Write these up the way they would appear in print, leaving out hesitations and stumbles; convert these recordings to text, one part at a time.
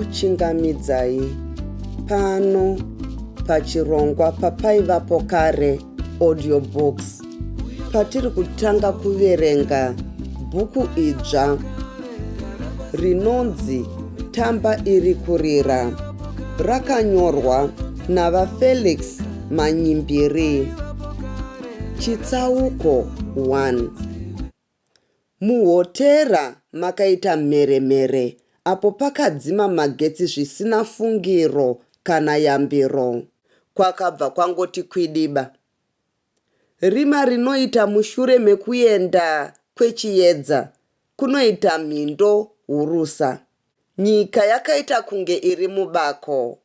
Ndinokuchingamidzai pano pachirongwa paPaivapo Kare Audio Books patiri kutanga kuverenga bhuku idzva rinonzi Tamba Iri Kurira rakanyorwa naVaFelix Manyimbiri. Chitsauko 1. Muhotera makaita mheremhere apo pakadzima magetsi zvisina fungiro kana yambiro. Kwakabva kwangoti kwidiba. Rima rinoita mushure mekuenda kwechiedza kunoita mhindo hurusa. Nyika yakaita kunge iri mubako.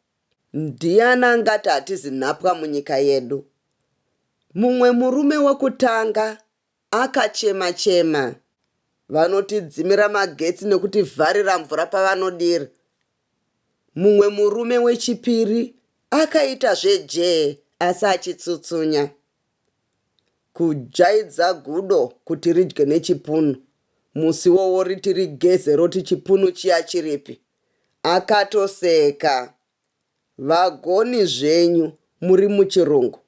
Ndiani angati hatizi nhapwa munyika yedu? Mumwe murume wekutanga Akachema chema. Vanotidzimira magetsi nekutivharira mvura pavanodira. Mumwe murume wechipiri akaita zvejee asi achitsutsunya. Kujaidza gudo kuti ridye nechipunu, musi iwowo riti rigeze roti chipunu chiya chiripi. Akatoseka. Vagoni zvenyu muri muchirungu.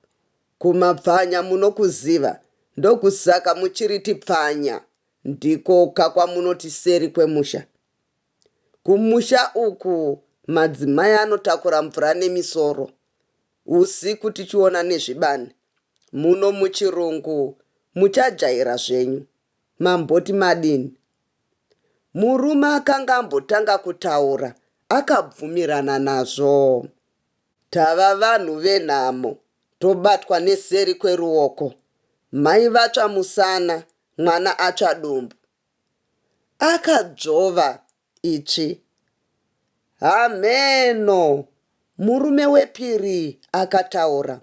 Kumapfanya munokuziva ndokusaka muchiriti pfanya ndikoka kwamunoti seri kwemusha. Kumusha uku madzimai anotakura mvura nemisoro usiku tichiona nezvibani. Muno muchirungu muchajaira zvenyu. Mamboti madini? Murume akanga ambotanga kutaura akabvumirana nazvo. Tava vanhu venhamo tobatwa neseri kweruoko. Mai vatsva musana mwana atsva dumbu. Akadzvova itsvi. Hamheno! Murume wepiri akataura.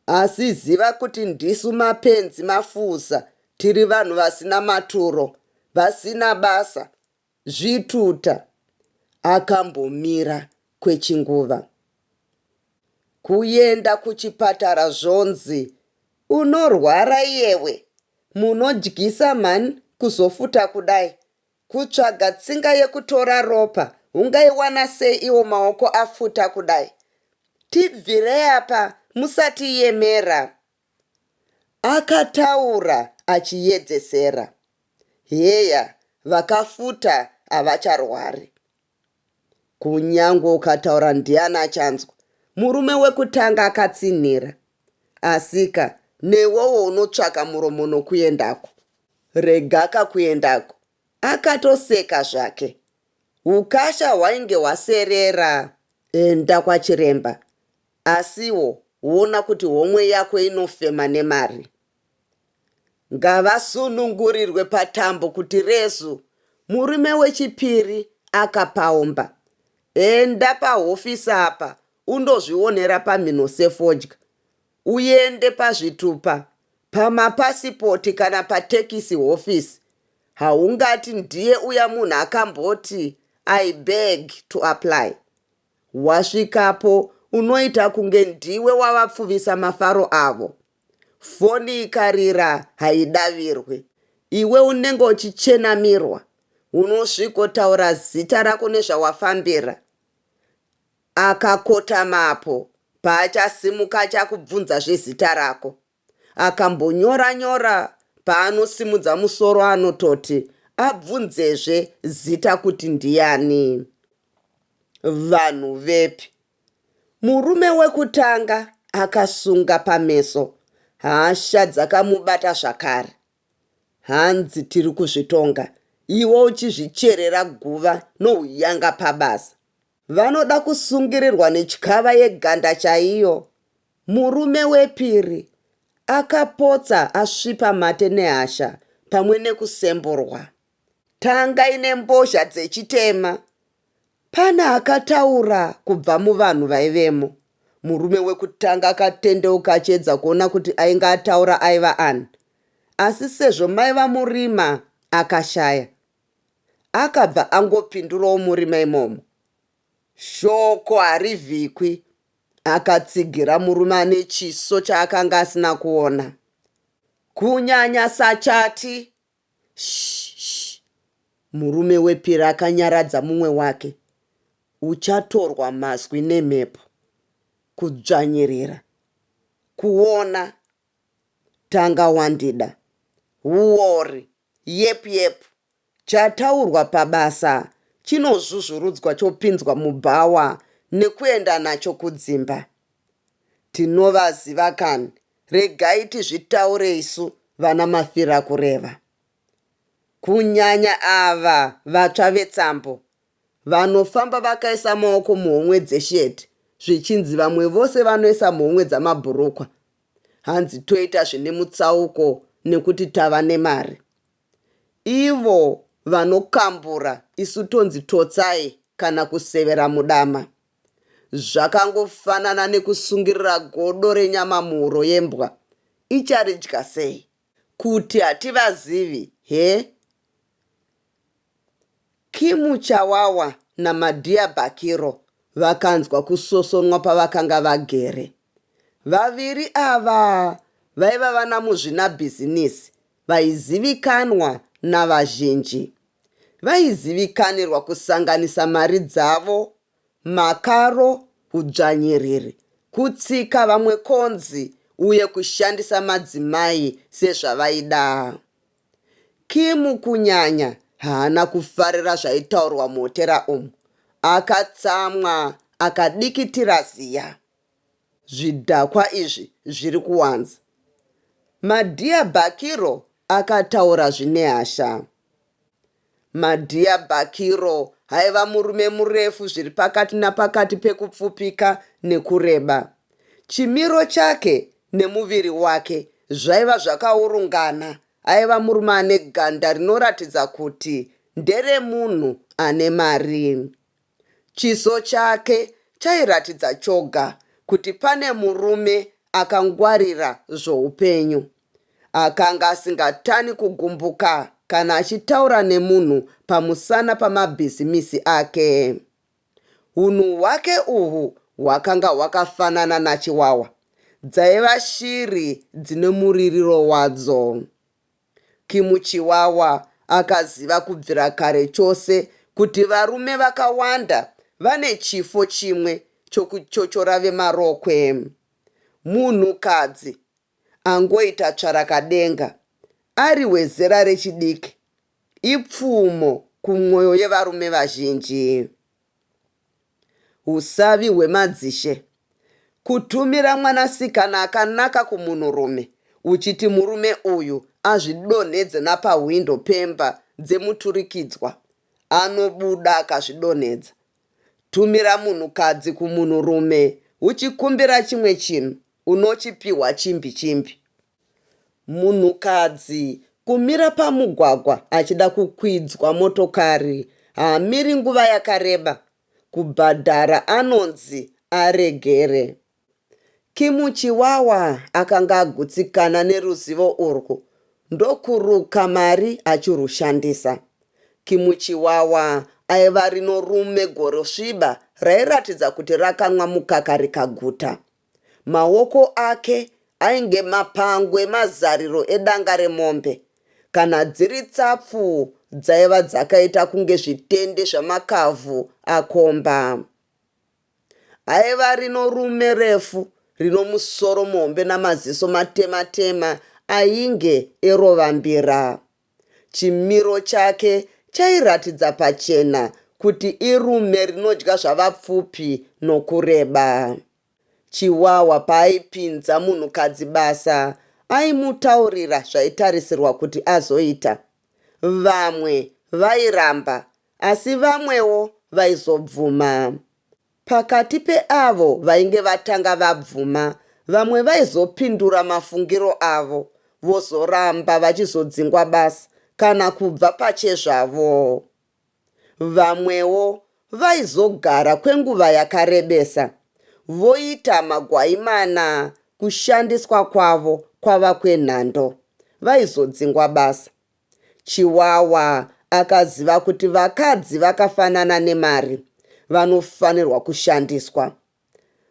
Asi ziva kuti ndisu mapenzi mafuza tiri vanhu vasina maturo, vasina basa, zvituta. Akambomira kwechinguva. Kuenda kuchipatara zvonzi unorwara iyewe, munodyisa mhani kuzofuta kudai. Kutsvaga tsinga yekutora ropa ungaiwana sei iwo maoko afuta kudai? Tibvirei apa musatiyemera. Akataura achiyedzesera. Heya vakafuta havacharwari. Kunyangwe ukataura ndiani achanzwa? Murume wekutanga akatsinhira. Asika newewo unotsvaka muromo nokuendako. Regaka kuendako. Akatoseka zvake. Ukasha hwainge hwaserera. Enda kwachiremba. Asiwo wona kuti homwe yako inofema nemari. Ngavasunungurirwe patambo kuti rezu. Murume wechipiri akapaumba. Enda pahofisi apa undozvionera pamhino sefodya. Uende pazvitupa, pamapasipoti kana patekisi hofisi. Haungati ndiye uya munhu akamboti I beg to apply. Wasvikapo unoita kunge ndiwe wavapfuvisa mafaro avo. Foni ikarira haidavirwi. Iwe unenge uchichenamirwa. Unosvikotaura zita rako nezvawafambira. Akakotamapo paachasimuka achakubvunza zvezita rako. Akambonyora nyora paanosimudza musoro anototi abvunzezve zita kuti ndiyani. Vanhu vepi? Murume wekutanga akasunga pameso, hasha dzakamubata zvakare. Hanzi tiri kuzvitonga iwe uchizvicherera guva nohuyanga pabasa. Vanoda kusungirirwa netyava yeganda chaiyo. Murume wepiri akapotsa asvipa mate nehasha pamwe nekusemburwa. Tangai nembozha dzechitema. Pane akataura kubva muvanhu vaivemo. Murume wekutanga akatendeuka achiedza kuona kuti ainge ataura aiva ani. Asi sezvo maiva murima akashaya. Akabva angopindurawo murima imomo. Shoko harivhikwi, akatsigira murume ane chiso chaakanga asina kuona. Kunyanya saChati. Shh, shh. Murume wepiri akanyaradza mumwe wake. Uchatorwa mazwi nemhepo. Kudzvanyirira. Kuona. Tanga wandida. Huwori. Yep yep. Chataurwa pabasa chinozvuzvurudzwa chopinzwa mubhawa nekuenda nacho kudzimba. Tinovaziva kani, regai tizvitaure isu vana mafirakureva. Kunyanya ava vatsva vetsambo vanofamba vakaisa maoko muhomwe dzesheti zvichinzi vamwe vose vanoisa muhomwe dzamabhurukwa. Hanzi toita zvine mutsauko nekuti tava nemari. Ivo vanokambura isu tonzi totsai kana kusevera mudama. Zvakangofanana nekusungirira godo renyama muhuro yembwa. Icharidya sei? Kuti hativazivi he? Kimu Chawawa naMadia Bakiro vakanzwa kusosonwa pavakanga vagere. Vaviri ava vaiva vanamuzvinabhizinisi vaizivikanwa navazhinji. Vaizivikanirwa kusanganisa mari dzavo, makaro, hudzvanyiriri, kutsika vamwe konzi uye kushandisa madzimai sezvavaida. Kimu kunyanya haana kufarira zvaitaurwa muhotera umu. Akatsamwa akadikitira ziya. Zvidhakwa izvi zviri kuwanza. Madhiya Bhakiro akataura zvine hasha. Madhiya Bhakiro aiva murume murefu zviri pakati napakati pekupfupika nekureba. Chimiro chake nemuviri wake zvaiva zvakaurungana. Aiva murume ane ganda rinoratidza kuti nderemunhu ane mari. Chiso chake chairatidza choga kuti pane murume akangwarira zvoupenyu. Akanga asingatani kugumbuka kana achitaura nemunhu pamusana pamabhizimisi ake. Hunhu hwake uhu hwakanga hwakafanana naChiwawa, dzaiva shiri dzine muririro wadzo. Kimu Chiwawa akaziva kubvira kare chose kuti varume vakawanda vane chifo chimwe chokuchochora vemarokwe. Munhukadzi angoita tsvarakadenga ari wezera rechidiki ipfumo kumwoyo yevarume vazhinji. Usavi hwemadzishe. Kutumira mwanasikana akanaka kumunhurume uchiti murume uyu azvidonhedze napahwindo pemba dzemuturikidzwa, anobuda akazvidonhedza. Tumira munhukadzi kumunhurume uchikumbira chimwe chinhu, unochipihwa chimbi chimbi. Munhukadzi kumira pamugwagwa achida kukwidzwa motokari haamiri nguva yakareba, kubhadhara anonzi aregere. Kimu Chiwawa akanga agutsikana neruzivo urwu ndokuruka mari achirwushandisa. Kimu Chiwawa aiva rino rume gorosviba rairatidza kuti rakanwa mukaka rikaguta. Maoko ake ainge mapango emazariro edanga remombe. Kana dziri tsapfu dzaiva dzakaita kunge zvitende zvamakavhu akomba. Aiva rino rume refu rino musoro muhombe namaziso matema-tema ainge erovambira. Chimiro chake chairatidza pachena kuti irume rinodya zvavapfupi nokureba. Chiwawa paaipinza munhukadzi basa aimutaurira zvaitarisirwa kuti azoita. Vamwe vairamba asi vamwewo vaizobvuma. Pakati peavo vainge vatanga vabvuma, vamwe vaizopindura mafungiro avo, vozoramba vachizodzingwa basa kana kubva pachezvavo. Vamwewo vaizogara kwenguva yakarebesa, voita magwaimana kushandiswa kwavo kwava kwenhando, vaizodzingwa basa. Chiwawa akaziva kuti vakadzi vakafanana nemari vanofanirwa kushandiswa.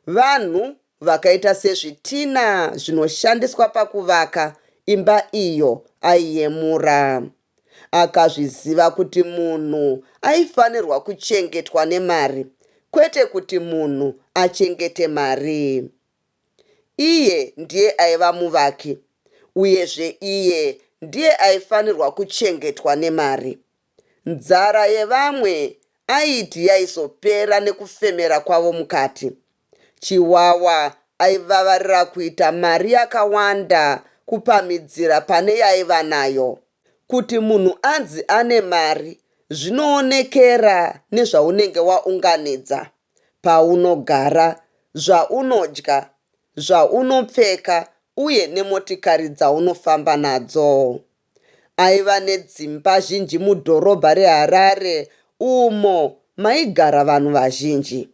Vanhu vakaita sezvitina zvinoshandiswa pakuvaka imba iyo aiyemura. Akazviziva kuti munhu aifanirwa kuchengetwa nemari kwete kuti munhu achengete mari. Iye ndiye aiva muvaki, uyezve iye ndiye aifanirwa kuchengetwa nemari. Nzara yevamwe aiti yaizopera nekufemera kwavo mukati. Chiwawa aivavarira kuita mari yakawanda kupamhidzira pane yaiva nayo. Kuti munhu anzi ane mari zvinoonekera nezvaunenge waunganidza, paunogara, zvaunodya, zvaunopfeka uye nemotikari dzaunofamba nadzo. Aiva nedzimba zhinji mudhorobha reHarare umo maigara vanhu vazhinji.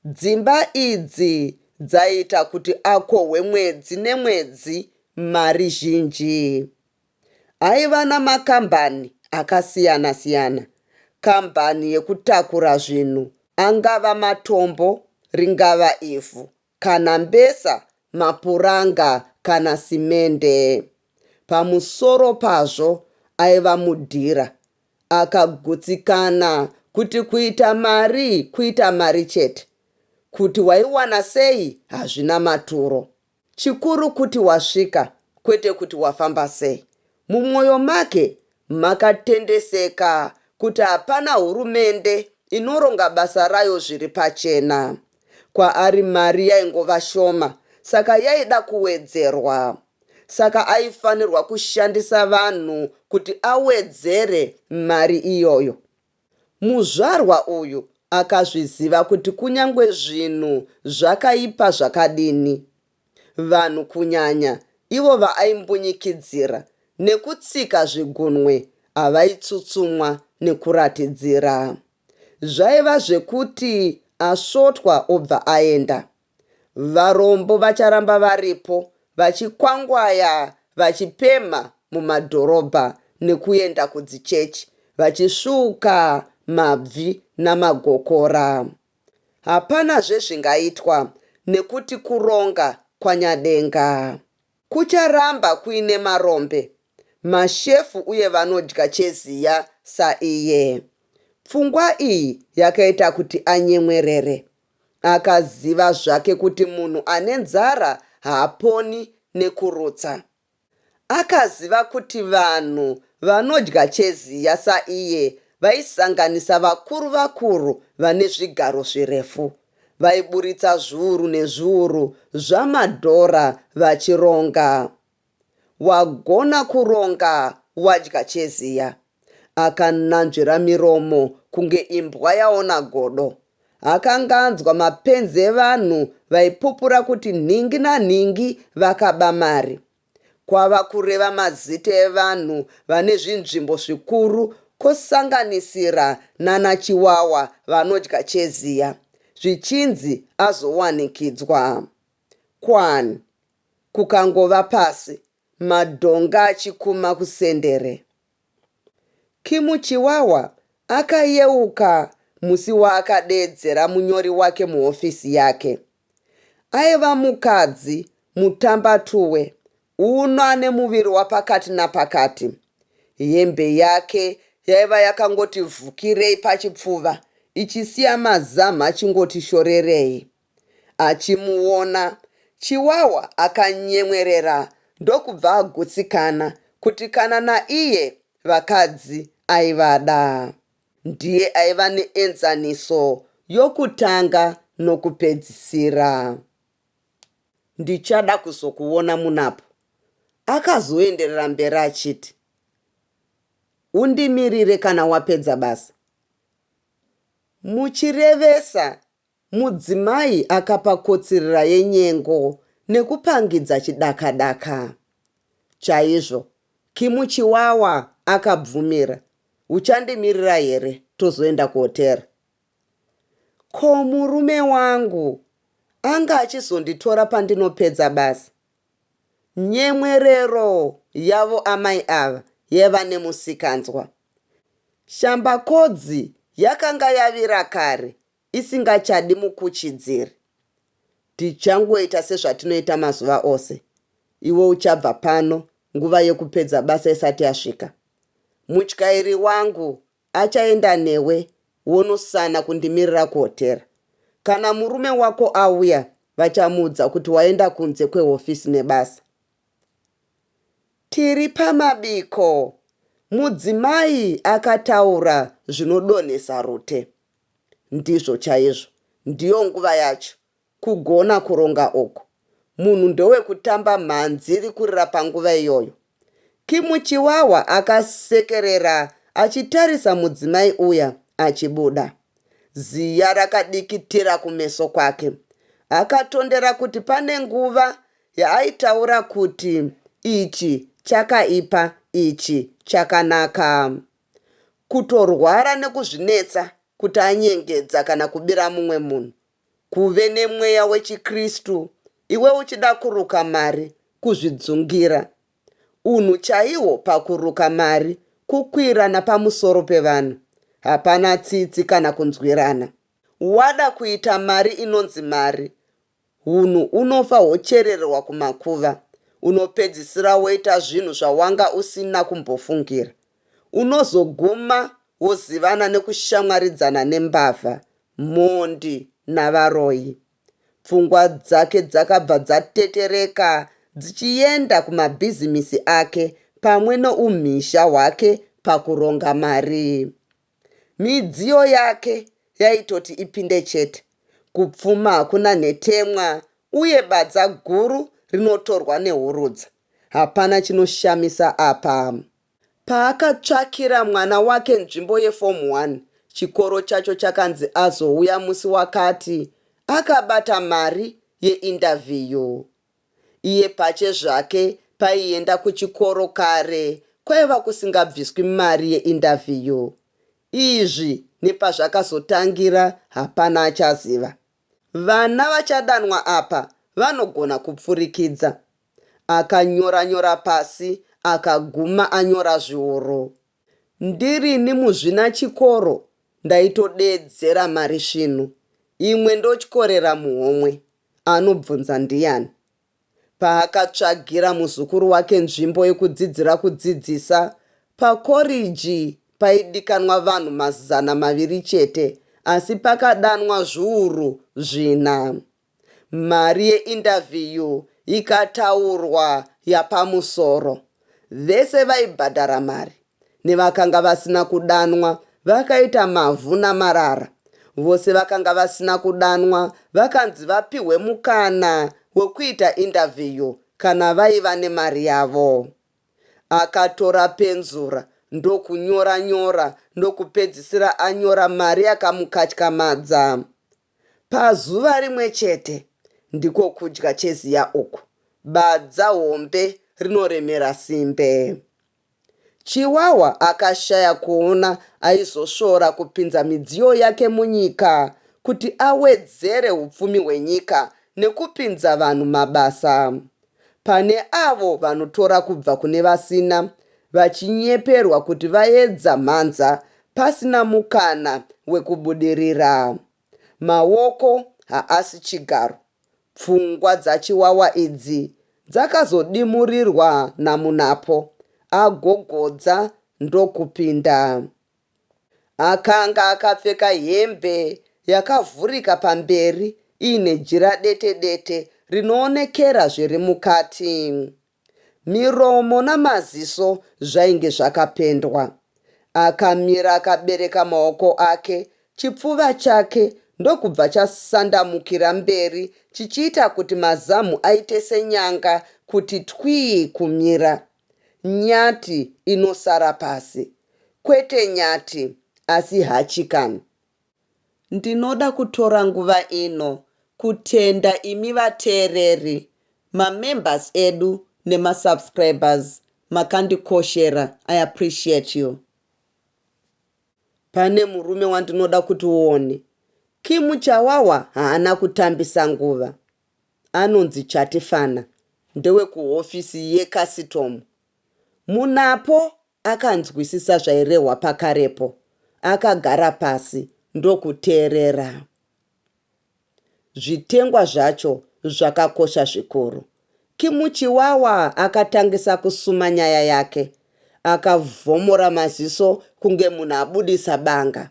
Dzimba idzi dzaiita kuti akohwe mwedzi nemwedzi mari zhinji. Aiva namakambani akasiyana-siyana, kambani yekutakura zvinhu, angava matombo, ringava ivhu, kana mbesa, mapuranga kana simende. Pamusoro pazvo aiva mudhira akagutsikana kuti kuita mari kuita mari chete. Kuti waiwana sei hazvina maturo. Chikuru kuti wasvika kwete kuti wafamba sei. Mumwoyo make makatendeseka kuti hapana hurumende inoronga basa rayo zviri pachena. Kwaari mari yaingova shoma saka yaida kuwedzerwa. Saka aifanirwa kushandisa vanhu kuti awedzere mari iyoyo. Muzvarwa uyu akazviziva kuti kunyange zvinhu zvakaipa zvakadini, vanhu kunyanya ivo vaayimbunyikidzira nekutsika zvigunwe havaitsutsumwa nekuratidzira. Zvaiva zvekuti asvotwa obva aenda. Varombo vacharamba varipo vachikwangwaya vachipemha mumadhorobha nekuenda kudzichechi vachisvuuka mabvi namagokora. Hapanazve zvingaitwa nekuti kuronga kwaNyadenga. Kucharamba kuine marombe, mashefu uye vanodya cheziya saiye. Pfungwa iyi yakaita kuti anyemwerere. Akaziva zvake kuti munhu ane nzara haaponi nekurutsa. Akaziva kuti vanhu vanodya cheziya saiye vaisanganisa vakuru vakuru vane zvigaro zvirefu, vaiburitsa zviuru nezviuru zvamadhora vachironga. Wagona kuronga wadya cheziya. Akananzvira miromo kunge imbwa yaona godo. Akanga anzwa mapenzi evanhu vaipupura kuti nhingi nanhingi vakaba mari. Kwava kureva mazita evanhu vane zvinzvimbo zvikuru kosanganisira nana Chiwawa vanodya cheziya, zvichinzi azowanikidzwa. Kwani kukangova pasi, madhonga achikuma kusendere. Kimu Chiwawa akayeuka musi waakadeedzera munyori wake muhofisi yake. Aiva mukadzi mutambatuwe uno ane muviri wapakati napakati. Hembe yake yaiva yakangoti vhukirei pachipfuva ichisiya mazamhu achingoti shorerei. Achimuona, Chiwawa akanyemwerera ndokubva agutsikana kuti kana naiye vakadzi aivada. Ndiye aiva neenzaniso yokutanga nokupedzisira. Ndichada kuzokuona munapo, akazoenderera mberi achiti, Undimirire kana wapedza basa. Muchirevesa Mudzimai akapa kotsirira yenyengo nekupangidza chidakadaka. Chaizvo, Kimu Chiwawa akabvumira. Uchandimirira here tozoenda kuhotera? Ko murume wangu anga achizonditora pandinopedza basa? Nyemwerero yavo amai ava yaiva nemusikanzwa. Shambakodzi yakanga yavira kare isingachadi mukuchidziri. Tichangoita sezvatinoita mazuva ose. Iwe uchabva pano nguva yekupedza basa isati yasvika. Mutyairi wangu achaenda newe wonosana kundimirira kuhotera. Kana murume wako auya vachamuudza kuti waenda kunze kwehofisi nebasa. Tiri pamabiko, mudzimai akataura zvinodonhesa rute. Ndizvo chaizvo, ndiyo nguva yacho. Kugona kuronga uku. Munhu ndewekutamba mhanzi iri kurira panguva iyoyo. Kimu Chiwawa akasekerera achitarisa mudzimai uya achibuda. Ziya rakadikitira kumeso kwake. Akatondera kuti pane nguva yaaitaura kuti ichi chakaipa ichi chakanaka. Kutorwara nekuzvinetsa kuti anyengedza kana kubira mumwe munhu. Kuve nemweya wechiKristu iwe uchida kuruka mari kuzvidzungira. Unhu chaihwo pakuruka mari kukwira napamusoro pevanhu. Hapana tsitsi kana kunzwirana. Wada kuita mari inonzi mari Hunhu unofa hwochererwa kumakuva. Unopedzisira woita zvinhu zvawanga usina kumbofungira. Unozoguma wozivana nekushamwaridzana nembavha, mhondi navaroyi. Pfungwa dzake dzakabva dzatetereka dzichienda kumabhizimisi ake pamwe noumhizha hwake pakuronga mari. Midziyo yake yaitoti ipinde chete. Kupfuma hakuna nhetemwa uye badza guru rinotorwa nehurudza. Hapana chinoshamisa apa. Paakatsvakira mwana wake nzvimbo yeForm One, chikoro chacho chakanzi azouya musi wakati akabata mari yeindavhiyu. Iye pache zvake paienda kuchikoro kare kwaiva kusingabviswi mari yeindavhiyu. Izvi nepazvakazotangira hapana achaziva. Vana vachadanwa apa vanogona kupfurikidza. Akanyora nyora pasi akaguma anyora zviuru. Ndirini muzvina chikoro ndaitodeedzera mari svinu, imwe ndotyorera muhomwe. Anobvunza ndiyani? Paakatsvagira muzukuru wake nzvimbo yekudzidzira kudzidzisa, pakoriji paidikanwa vanhu 200 chete asi pakadanwa zviuru zvina. Mari yeindavhiyu ikataurwa yapamusoro. Vese vaibhadhara mari nevakanga vasina kudanwa vakaita mavhu namarara. Vose vakanga vasina kudanwa vakanzi vapihwe mukana wekuita indavhiyu kana vaiva nemari yavo. Akatora penzura ndokunyora nyora ndokupedzisira anyora mari yakamukatyamadza. Pazuva rimwe chete, ndiko kudya cheziya uku, badza hombe rinoremera simbe. Chiwawa akashaya kuona aizosvora kupinza midziyo yake munyika kuti awedzere upfumi hwenyika nekupinza vanhu mabasa. Pane avo vanotora kubva kune vasina vachinyeperwa kuti vaedza mhanza pasina mukana wekubudirira. Maoko haasi chigaro. Pfungwa dzaChiwawa idzi dzakazodimurirwa naMunapo agogodza ndokupinda. Akanga akapfeka hembe yakavhurika pamberi iine jira dete dete rinoonekera zviri mukati. Miromo namaziso zvainge zvakapendwa. Akamira akabereka maoko ake, chipfuva chake ndokubva chasandamukira mberi chichiita kuti mazamu aite senyanga kuti twii kumira. Nyati inosara pasi. Kwete nyati, asi hachi kani. Ndinoda kutora nguva ino kutenda imi vateereri, mamembers edu nemasubscribers makandikoshera I appreciate you. Pane murume wandinoda kuti uone. Kimu Chawawa haana kutambisa nguva. Anonzi Chatifana ndewekuhofisi yekasitomu. Munapo Akanzwisisa zvairehwa pakarepo. Akagara pasi ndokuteerera. Zvitengwa zvacho zvakakosha zvikuru. Kimuchiwawa akatangisa kusuma nyaya yake. Akavhomora maziso kunge munhu abudisa banga.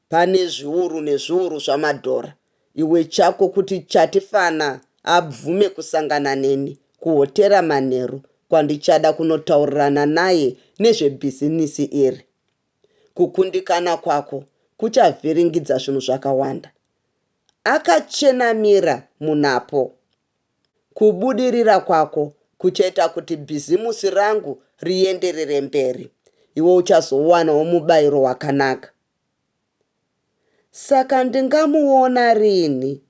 Pane zviuru nezviuru zvamadhora. Iwe chako kuti Chatifana abvume kusangana neni kuhotera manheru kwandichada kunotaurirana naye nezvebhizinisi iri. Kukundikana kwako kuchavhiringidza zvinhu zvakawanda. Akachenamira Munapo. Kubudirira kwako kuchaita kuti bhizimusi rangu rienderere mberi. Iwe uchazowanawo mubairo wakanaka. Saka ndingamuona rini?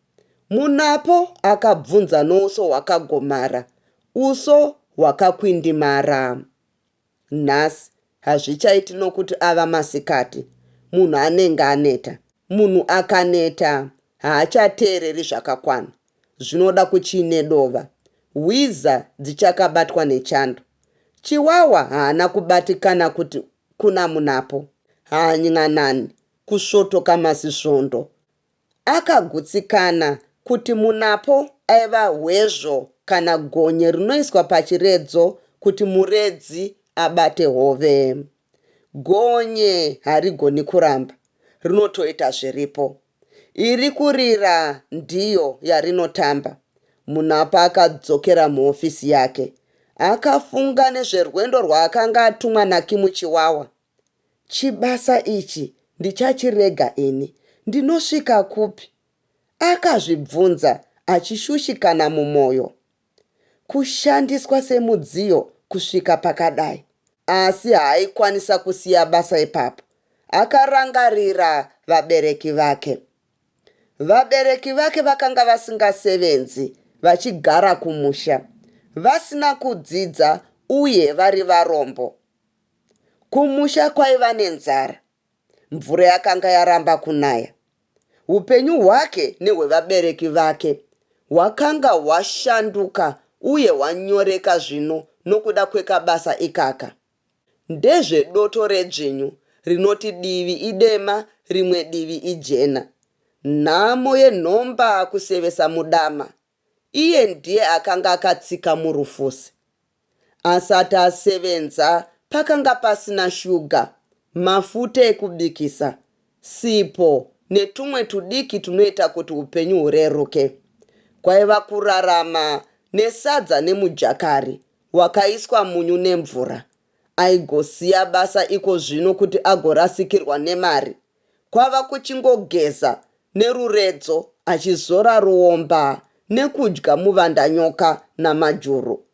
Munapo akabvunza nouso hwakagomara, uso hwakakwindimara. Nhasi hazvichaiti nokuti ava masikati, munhu anenge aneta. Munhu akaneta haachateereri zvakakwana. Zvinoda kuchiine dova. Hwiza dzichakabatwa nechando. Chiwawa haana kubatikana kuti kuna Munapo. Haanyanani kusvotoka mazisvondo. Akagutsikana kuti Munapo aiva hwezvo kana gonye rinoiswa pachiredzo kuti muredzi abate hove. Gonye harigoni kuramba, rinotoita zviripo. Iri kurira ndiyo yarinotamba. Munapo akadzokera muhofisi yake. Akafunga nezverwendo rwaakanga atumwa naKimu Chiwawa. Chibasa ichi ndichachirega ini. Ndinosvika kupi? Akazvibvunza achishushikana mumwoyo. Kushandiswa semudziyo kusvika pakadai? Asi haaikwanisa kusiya basa ipapo. Akarangarira vabereki vake. Vabereki vake vakanga vasingasevenzi, vachigara kumusha, vasina kudzidza uye vari varombo. Kumusha kwaiva nenzara. Mvura yakanga yaramba kunaya. Upenyu hwake nehwevabereki vake hwakanga hwashanduka uye hwanyoreka zvino nokuda kwekabasa ikaka. Ndezvedoto redzvinyu rinoti divi idema rimwe divi ijena. Nhamo yenhomba kusevesa mudama. Iye ndiye akanga akatsika murufusi. Asati asevenza pakanga pasina shuga, mafuta ekubikisa, sipo netumwe tudiki tunoita kuti upenyu hureruke. Kwaiva kurarama nesadza nemujakari wakaiswa munyu nemvura. Aigosiya basa iko zvino kuti agorasikirwa nemari. Kwava kuchingogeza neruredzo achizora ruomba nekudya muvandanyoka namajuru.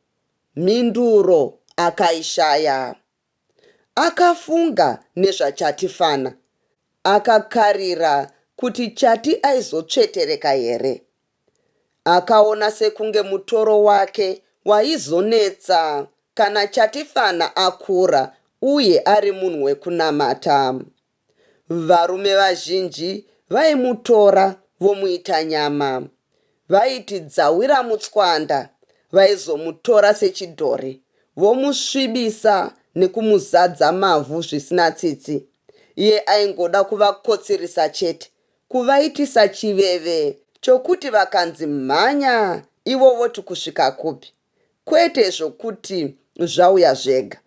Mhinduro akaishaya. Akafunga nezvaChatifana. Akakarira kuti Chati aizotsvetereka here. Akaona sekunge mutoro wake waizonetsa kana Chatifana akura uye ari munhu wekunamata. Varume vazhinji vaimutora vomuita nyama. Vaiti dzawira mutswanda vaizomutora sechidhori vomusvibisa nekumuzadza mavhu zvisina tsitsi. Iye aingoda kuvakotsirisa chete, kuvaitisa chiveve chokuti vakanzi mhanya ivo voti kusvika kupi. Kwete zvokuti zvauya zvega.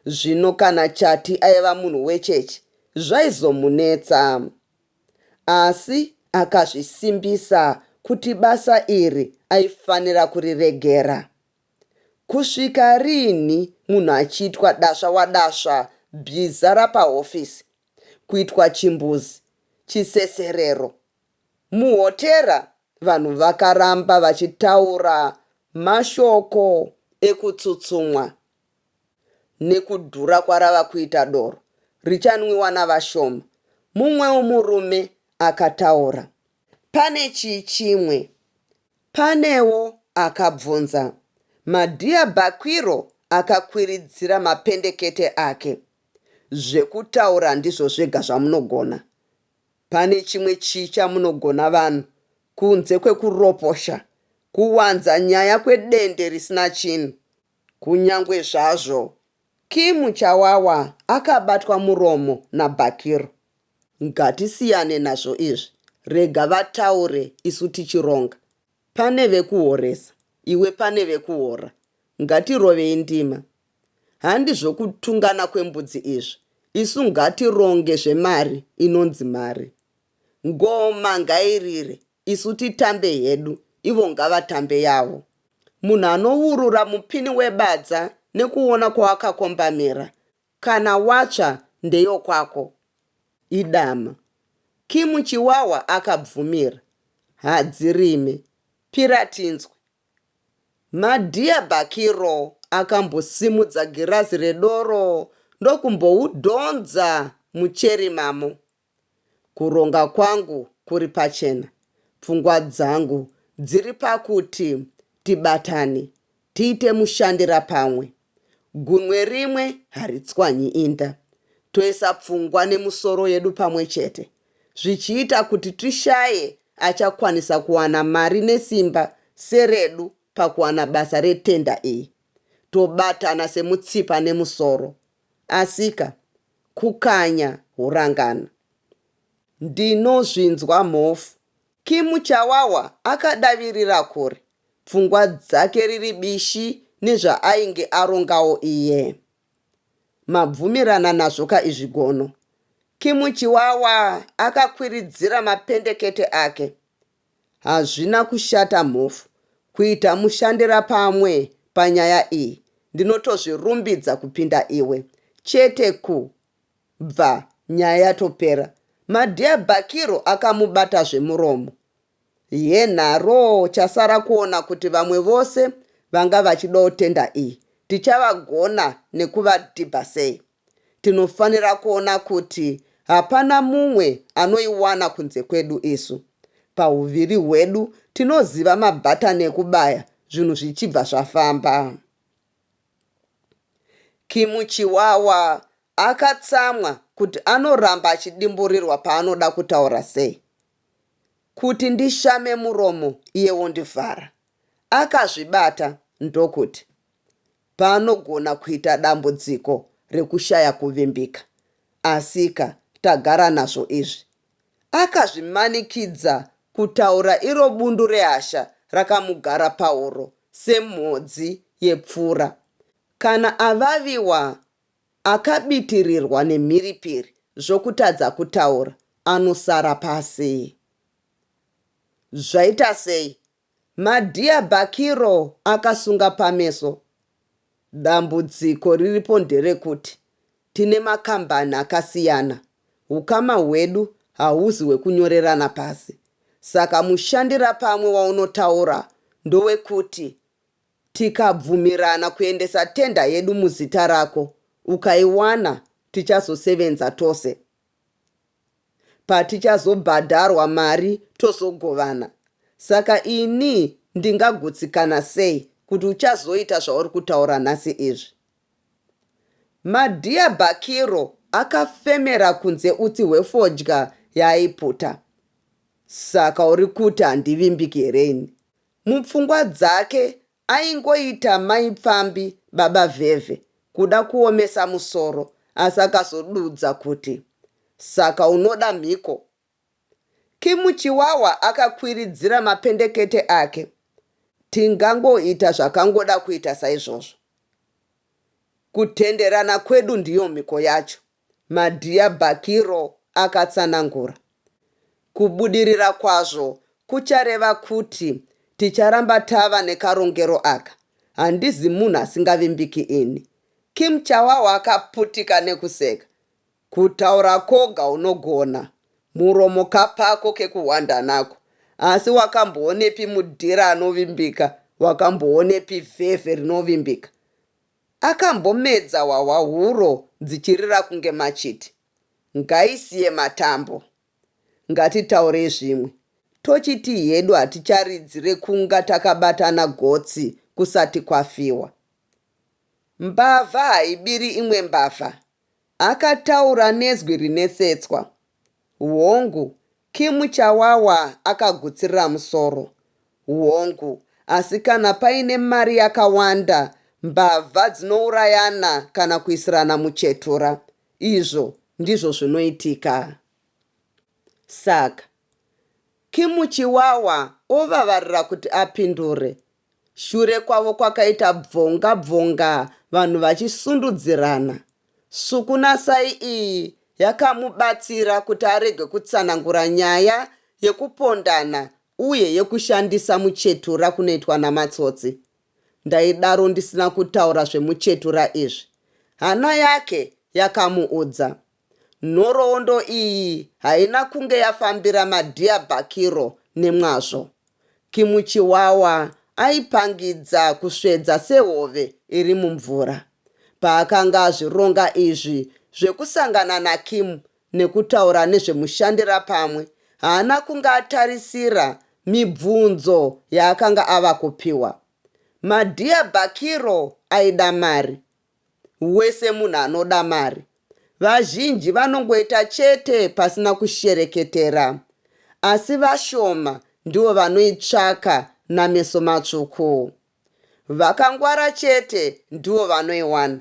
Zvino kana Chati aiva munhu wechechi zvaizomunetsa. Asi akazvisimbisa kuti basa iri aifanira kuriregera. Kusvika riinhi munhu achiitwa dasva wadasva bhiza rapahofisi, kuitwa chimbuzi, chiseserero? Muhotera vanhu vakaramba vachitaura mashoko ekutsutsumwa nekudhura kwarava kuita doro richanwiwa navashoma, mumwewo murume akataura. Pane chii chimwe? Panewo akabvunza. Madhiya Bhakwiro akakwiridzira mapendekete ake. Zvekutaura ndizvo zvega zvamunogona. Pane chimwe chii chamunogona vanhu kunze kwekuroposha, kuwanza nyaya kwedende risina chinhu? Kunyangwe zvazvo Kimu Chawawa akabatwa muromo naBhakiro. Ngatisiyane nazvo izvi, rega vataure isu tichironga. Pane vekuhoresa, iwe pane vekuhora. Ngatirovei ndima. Handi zvokutungana kwembudzi izvi, isu ngatironge zvemari inonzi mari. Ngoma ngairire. isu titambe hedu ivo ngavatambe yavo. Munhu anowurura mupini webadza nekuona kwawakakombamira. Kana watsva ndeyokwako. Idama. Kimu Chiwawa akabvumira. Hadzirime. Pira tinzwe. Madhiya Bhakiro akambosimudza girazi redoro ndokumboudhonza mucherimamo. Kuronga kwangu kuri pachena. Pfungwa dzangu dziri pakuti tibatane, tiite mushandirapamwe. Gunwe rimwe haritswanyi inda. Toisa pfungwa nemusoro yedu pamwe chete, zvichiita kuti tishaye achakwanisa kuwana mari nesimba seredu pakuwana basa retenda iyi. Tobatana semutsipa nemusoro. Asika, kukanya hurangana. Ndinozvinzwa Mhofu. Kimu Chawawa akadavirira kure, pfungwa dzake riri bishi nezvaainge arongawo iye. Mabvumirana nazvoka izvi Gono? Kimu Chiwawa akakwiridzira mapendekete ake. Hazvina kushata Mhofu, kuita mushandirapamwe panyaya iyi ndinotozvirumbidza kupinda iwe. Chete ku bva nyaya yatopera. Madhiya Bhakiro akamubata zvemuromo. Yenharoo chasara kuona kuti vamwe vose vanga vachidawo tender iyi tichavagona nekuvadhibha sei. Tinofanira kuona kuti hapana mumwe anoiwana kunze kwedu isu. Pahuviri hwedu tinoziva mabhatani ekubaya zvinhu zvichibva zvafamba. Kimu Chiwawa akatsamwa kuti anoramba achidimburirwa paanoda kutaura sei. Kuti ndishame muromo iye wondivhara. Akazvibata ndokuti, Panogona kuita dambudziko rekushaya kuvimbika. Asika tagara nazvo izvi. Akazvimanikidza kutaura iro bundu rehasha rakamugara pahuro semhodzi yepfura. Kana avaviwa akabitirirwa nemhiripiri zvokutadza kutaura anosara pasi. Zvaita sei? Madhiya Bhakiro akasunga pameso. Dambudziko riripo nderekuti tine makambani akasiyana, hukama hwedu hauzi hwekunyorerana pasi. Saka mushandirapamwe waunotaura ndowekuti tikabvumirana kuendesa tender yedu muzita rako ukaiwana tichazosevenza tose. Patichazobhadharwa mari tozogovana. Saka ini ndingagutsikana sei kuti uchazoita zvauri kutaura nhasi izvi? Madhiya Bhakiro akafemera kunze utsi hwefodya yaaiputa. Saka uri kuti handivimbiki here ini? Mupfungwa dzake aingoita mai pfambi baba Vhevhe kuda kuomesa musoro asi akazodudza kuti, Saka unoda mhiko? Kimu Chiwawa akakwiridzira mapendekete ake. Tingangoita zvakangoda kuita saizvozvo. Kutenderana kwedu ndiyo mhiko yacho. Madhiya Bhakiro akatsanangura. Kubudirira kwazvo kuchareva kuti ticharamba tava nekarongero aka. Handizi munhu asingavimbiki ini. Kim Chawawa akaputika nekuseka. Kutaura kwoga unogona. Muromo kapako kekuhwanda nako. Asi wakamboonepi mudhira anovimbika? Wakamboonepi vhevhe rinovimbika? Akambomedza hwahwa huro dzichirira kunge machiti. Ngaisiye matambo. Ngatitaurei zvimwe. Tochiti hedu haticharidzi rekunga takabatana gotsi kusati kwafiwa. Mbavha haibiri imwe mbavha. Akataura nezwi rine setswa. Hongu, Kimu Chawawa akagutsirira musoro. Hongu, asi kana paine mari yakawanda, mbavha dzinourayana kana kuisirana muchetura. Izvo ndizvo zvinoitika. Saka, Kimu Chiwawa ovavarira kuti apindure. Shure kwavo kwakaita bvonga bvonga vanhu vachisundudzirana. Sukunasai iyi yakamubatsira kuti arege kutsanangura nyaya yekupondana uye yekushandisa muchetura kunoitwa namatsotsi. Ndaidaro ndisina kutaura zvemuchetura izvi. Hana yake yakamuudza. Nhoroondo iyi haina kunge yafambira Madhiya Bhakiro nemwazvo. Kimuchiwawa aipangidza kusvedza sehove iri mumvura. Paakanga azvironga izvi zvekusangana naKimu nekutaura nezvemushandirapamwe, haana kunge atarisira mibvunzo yaakanga ava kupiwa. Madhiya Bhakiro aida mari. Wese munhu anoda mari. Vazhinji vanongoita chete pasina kushereketera. Asi vashoma ndivo vanoitsvaka nameso matsvuku. Vakangwara chete ndivo vanoiwana.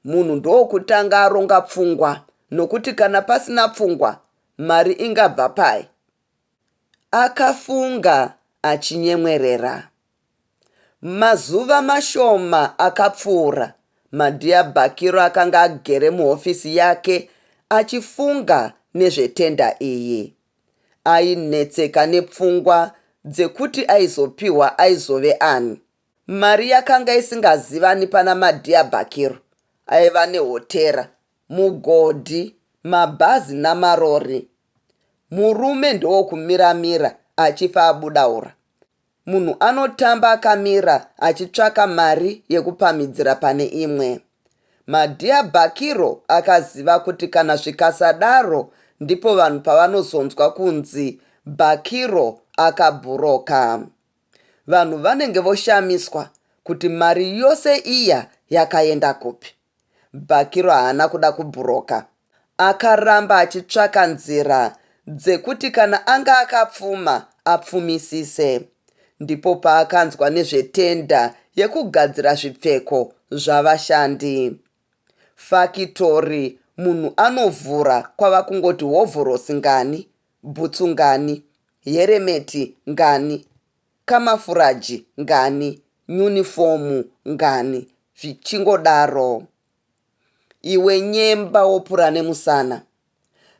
Munhu ndokutanga aronga pfungwa nokuti kana pasina pfungwa mari ingabva pai? Akafunga achinyemwerera. Mazuva mashoma akapfuura, Madhiya Bhakiro akanga agere muhofisi yake achifunga nezvetenda iyi. Ainetseka nepfungwa dzekuti aizopiwa aizove ani. Mari yakanga isingazivani pana Madhiya Bhakiro aiva nehotera, mugodhi, mabhazi namarori. Murume ndowokumira-mira achifa abuda ura. Munhu anotamba akamira achitsvaka mari yekupamhidzira pane imwe. Madhiya Bhakiro akaziva kuti kana zvikasadaro ndipo vanhu pavanozonzwa kunzi Bhakiro akabhuroka. Vanhu vanenge voshamiswa kuti mari yose iya yakaenda kupi. Bhakiro haana kuda kubhuroka. Akaramba achitsvaka nzira dzekuti kana anga akapfuma apfumisise. Ndipo paakanzwa nezvetenda yekugadzira zvipfeko zvavashandi. Fakitori munhu anovhura kwava kungoti hovhorosi ngani, bhutsu ngani, heremeti ngani, kamafuraji ngani, nyunifomu ngani, zvichingodaro. Iwe nyemba wopura nemusana.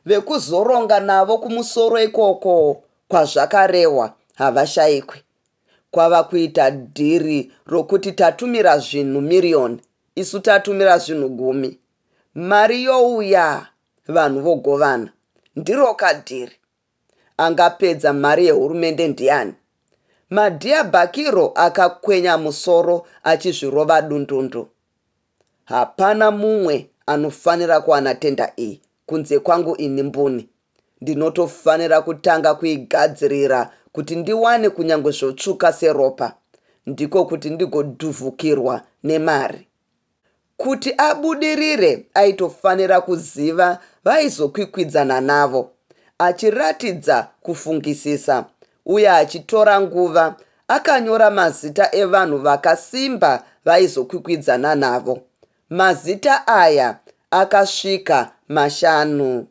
Vekuzoronga navo kumusoro ikoko kwazvakarehwa havashaikwi. Kwava kuita dhiri rokuti tatumira zvinhu miriyoni isu tatumira zvinhu gumi. Mari youya vanhu vogovana. Ndiroka dhiri. Angapedza mari yehurumende ndiani? Madhiya Bhakiro akakwenya musoro achizvirova dundundu. Hapana mumwe anofanira kuwana tenda iyi kunze kwangu ini mbune. Ndinotofanira kutanga kuigadzirira kuti ndiwane kunyangwe zvotsvuka seropa. Ndiko kuti ndigodhuvhukirwa nemari. Kuti abudirire aitofanira kuziva vaizokwikwidzana navo. Achiratidza kufungisisa uye achitora nguva, akanyora mazita evanhu vakasimba vaizokwikwidzana navo. Mazita aya akasvika mashanu.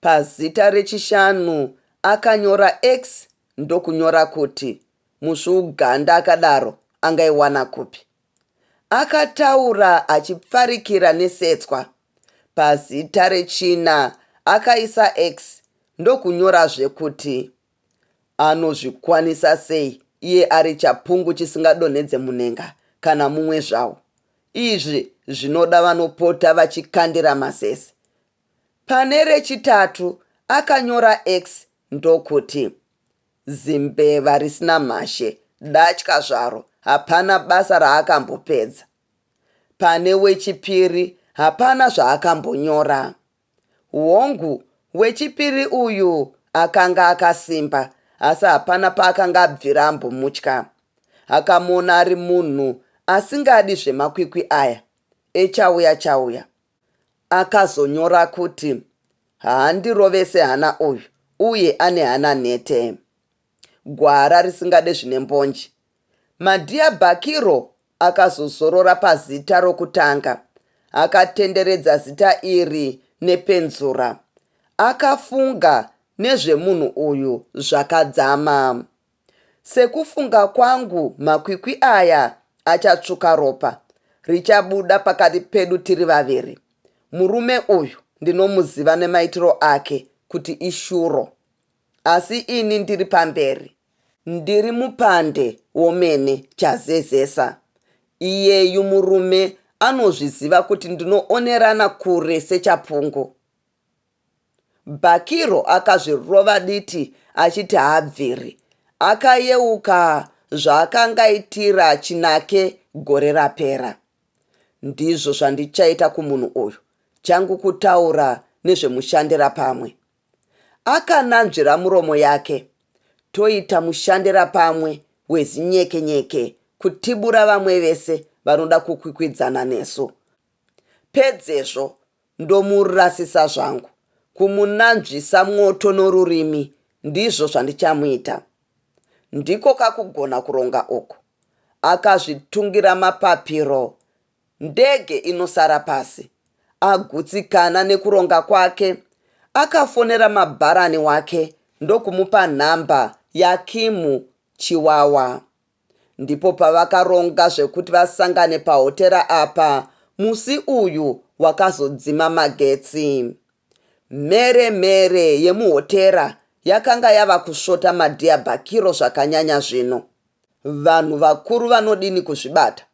Pazita rechishanu akanyora X ndokunyora kuti, Musvuuganda akadaro angaiwana kupi? Akataura achipfarikira nesetswa. Pazita rechina akaisa X ndokunyorazve kuti, Anozvikwanisa sei iye ari chapungu chisingadonhedze munhenga kana mumwe zvawo? Izvi zvinoda vanopota vachikandira masese. Pane rechitatu akanyora X ndokuti, Zimbeva risina mhashe, datya zvaro, hapana basa raakambopedza. Pane wechipiri hapana zvaakambonyora. Hongu, wechipiri uyu akanga akasimba, asi hapana paakanga abvira ambomutya. Akamuona ari munhu asingadi zvemakwikwi aya echauya chauya. Akazonyora kuti, Haandirovese hana uyu uye ane hana nhete. Gwara risingade zvine mbonje. Madhiya Bhakiro akazozorora pazita rokutanga. Akatenderedza zita iri nepenzura. Akafunga nezvemunhu uyu zvakadzama. Sekufunga kwangu makwikwi aya achatsvuka ropa richabuda pakati pedu tiri vaviri. Murume uyu ndinomuziva nemaitiro ake kuti ishuro. Asi ini ndiri pamberi. Ndiri mupande womene chazezesa. Iyeyu murume anozviziva kuti ndinoonerana kure sechapungu. Bhakiro akazvirova diti achiti haabviri. Akayeuka zvaakangaitira Chinake gore rapera. Ndizvo zvandichaita kumunhu uyu, changu kutaura nezvemushandirapamwe. Akananzvira muromo yake. Toita mushandirapamwe wezinyekenyeke kutibura vamwe vese vanoda kukwikwidzana nesu. Pedzezvo ndomurasisa zvangu. Kumunanzvisa mwoto norurimi ndizvo zvandichamuita. Ndiko kakugona kuronga uku. Akazvitungira mapapiro Ndege inosara pasi. Agutsikana nekuronga kwake, akafonera mabharani wake ndokumupa nhamba yaKimu Chiwawa. Ndipo pavakaronga zvekuti vasangane pahotera apa musi uyu wakazodzima magetsi. Mhere mhere yemuhotera yakanga yava kusvota madhiyabhakiro zvakanyanya zvino. Vanhu vakuru vanodini kuzvibata?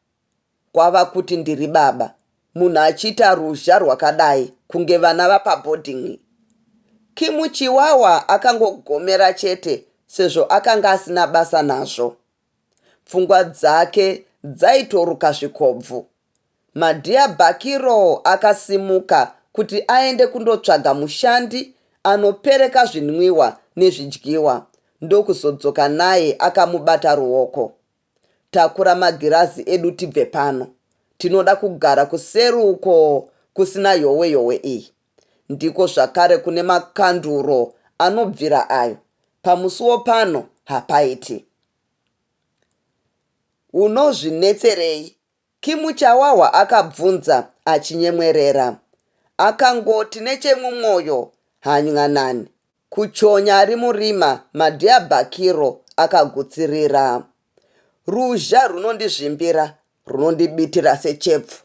Kwava kuti ndiri baba munhu achiita ruzha rwakadai kunge vana vapaboarding. Kimu Chiwawa akangogomera chete sezvo akanga asina basa nazvo. Pfungwa dzake dzaitoruka zvikobvu. Madhiya Bhakiro akasimuka kuti aende kundotsvaga mushandi anopereka zvinwiwa nezvidyiwa ndokuzodzoka naye akamubata ruoko. Takura magirazi edu tibve pano. Tinoda kugara kuseri uko kusina yowe yowe iyi. Ndiko zvakare kune makanduro anobvira ayo. Pamusuwo pano hapaiti. Unozvinetserei? Kimuchawawa akabvunza achinyemwerera. Akangoti nechemumwoyo hanyanani. Kuchonya ari murima Madhiyabhakiro akagutsirira. Ruzha runondizvimbira, runondibitira sechepfu.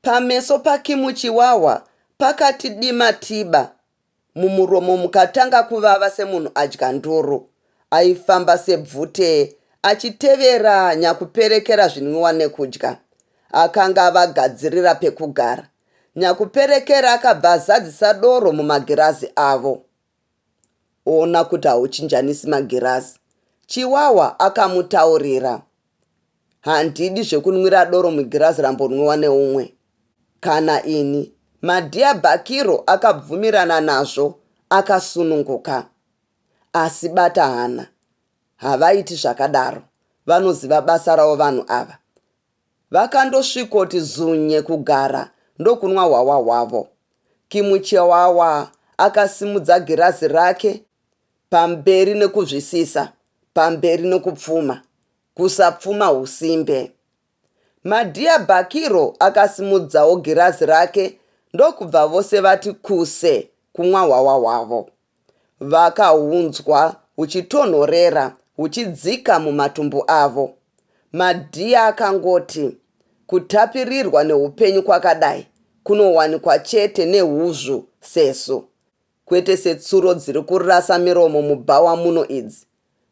Pameso paKimuchiwawa pakati dima tiba, mumuromo mukatanga kuvava semunhu adya nduru. Aifamba sebvute achitevera nyakuperekera zvinwiwa nekudya. Akanga avagadzirira pekugara. Nyakuperekera akabva azadzisa doro mumagirazi avo. Ona kuti hauchinjanisi magirazi, Chiwawa akamutaurira. Handidi zvekunwira doro mugirazi rambonwiwa neumwe. Kana ini. Madhiya Bhakiro akabvumirana nazvo akasununguka. Asi bata hana. Havaiti zvakadaro. Vanoziva basa ravo vanhu ava. Vakandosvikoti zunye kugara ndokunwa hwahwa hwavo. Kimuchewawa akasimudza girazi rake pamberi nekuzvisisa, pamberi nekupfuma. Kusapfuma husimbe. Madhiya Bhakiro akasimudzawo girazi rake ndokubva vose vati kuse kumwa hwahwa hwavo. Vakahunzwa huchitonhorera huchidzika mumatumbu avo. Madhiya akangoti, Kutapirirwa neupenyu kwakadai kunowanikwa chete nehuzvu sesu, kwete setsuro dziri kurasa miromo mubhawa muno idzi,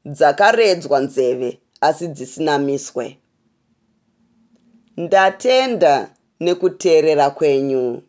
dzakaredzwa nzeve asi dzisina miswe. Ndatenda nekuteerera kwenyu.